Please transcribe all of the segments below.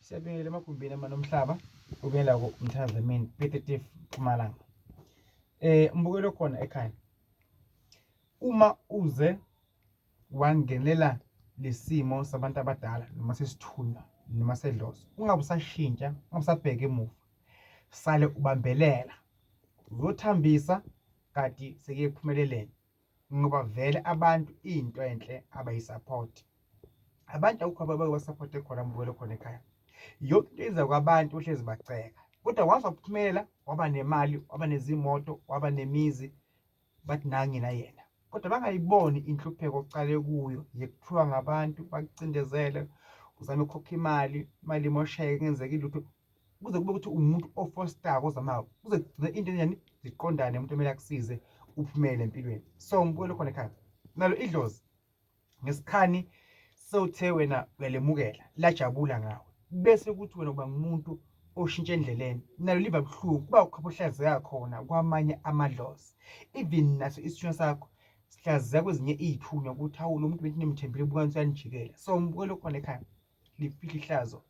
Siyabingelela emagumbini amane omhlaba, ubuyela ku Mthandazo Dlamini, P35 Mpumalanga. Mbukelo khona ekhaya. Uma uze wangenela lesimo sabantu abadala noma sesithunywa noma sedlozi, ungabe usashintsha, ungabe usabheka emuva. Sale ubambelela. Uzothambisa kanti sekuye kuphumeleleni. Ngoba vele abantu into enhle abayisupport. Abantu akukho abake basupporte khona mbukelo khona ekhaya. Yonke into iza kwabantu uhlezi baceka. Kodwa waze waphumelela waba nemali, waba nezimoto, waba nemizi, bathi nangi na yena. Kodwa bangayiboni inhlupheko ocale kuyo yekuthiwa ngabantu bakucindezele, uzame ukukhokha imali, imali imosheke kungenzeki lutho. Kuze kube ukuthi umuntu ofostako ozamayo kuze kugcine into enjani ziqondane umuntu omele akusize uphumele empilweni. So mbukelo khona ekhaya. Nalo idlozi ngesikhani sewuthe wena uyalemukela lajabula ngawe bese kuthi wena uba ngumuntu oshintsha endleleni nalo liva buhlungu kuba ukhapha ohlazeka khona kwamanye amadlozi even naso isithunywa sakho sihlazeka kwezinye iy'thunywa ukuthi hawu lo muntu bethi nimthembile bukani uyanijikela. So mbukelo khona ekhaya lifihle ihlazo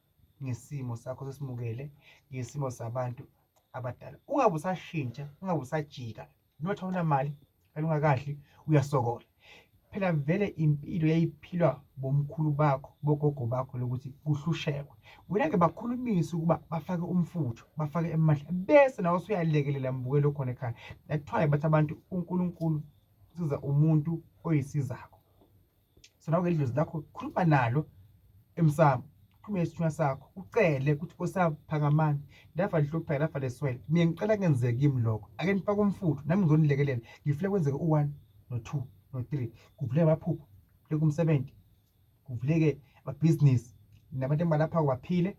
ngesimo sakho sesimukele ngesimo sabantu abadala ungabe usashintsha ungabe usajika noma awunamali kanti ungakadli uyasokola. Phela vele impilo yayiphilwa bomkhulu bakho bogogo bakho lokuthi kuhlushekwe. Wena-ke bakhulumise ukuba bafake umfutho bafake amandla bese nawe usuyalekelela mbukelo khona ekhaya. That's why bathi abantu uNkulunkulu usiza umuntu oyisizako. So nawe idlozi lakho khuluma nalo emsamo, khulume isithunywa sakho ucele ukuthi Nkosi yami phakamani, lafa lihlupheka lafa leswele, mina ngicela kungenzeki kimi lokho, ake nifake umfutho nami ngizonilekelela, ngifuna kwenzeke u-one no-two no-three, kuvuleke amaphupho, kuvuleke umsebenzi, kuvuleke amabhizinisi nabantu engibalapha baphile,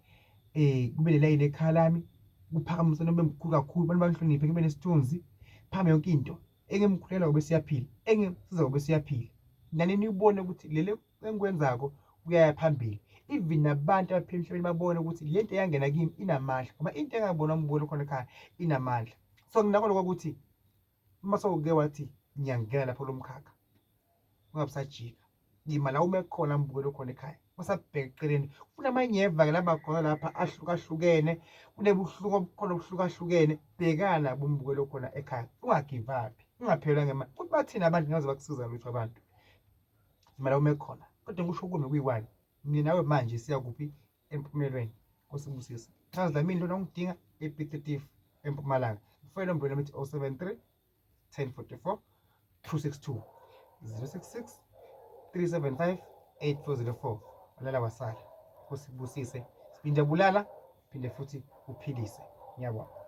kube nelayini ekhaya lami, kuphakame umsebenzi ube mkhulu kakhulu, abantu bangihloniphe, ngibe nesithunzi, phakame yonke into. Engimkhulela kube siyaphila, engimsiza kube siyaphila. Nani nibone ukuthi leli engikwenzako kuyaya phambili. Even nabantu abaphila emhlabeni babone ukuthi le nto eyangena kimi inamandla, ngoba into engabonwa umbukeli khona ekhaya inamandla. So nginako lokho ukuthi uma sewuke wathi ngiyangena lapho lo mkhakha ungabe usajika. Yima la ume khona mbukeli okhona ekhaya usabheka eceleni kunamanyeva-ke laba khona lapha ahlukahlukene kunebuhlungu obukhona obuhlukahlukene bhekana bumbukeli okhona ekhaya ungagive up ungaphelelwa ngemali kuthi bathini abantu ngaze bakusiza lutho abantu yima la ume khona kodwa ngisho kume kuyi-one mina nawe manje siya kuphi empumelelweni Nkosi ibusise Charles Dlamini lona ungidinga e-P35 eMpumalanga kufanele nombolo nami 073 1044 262 066 375 8404 walala wasala. Nkosi ibusise, siphinde bulala phinde futhi uphilise. Ngiyabonga.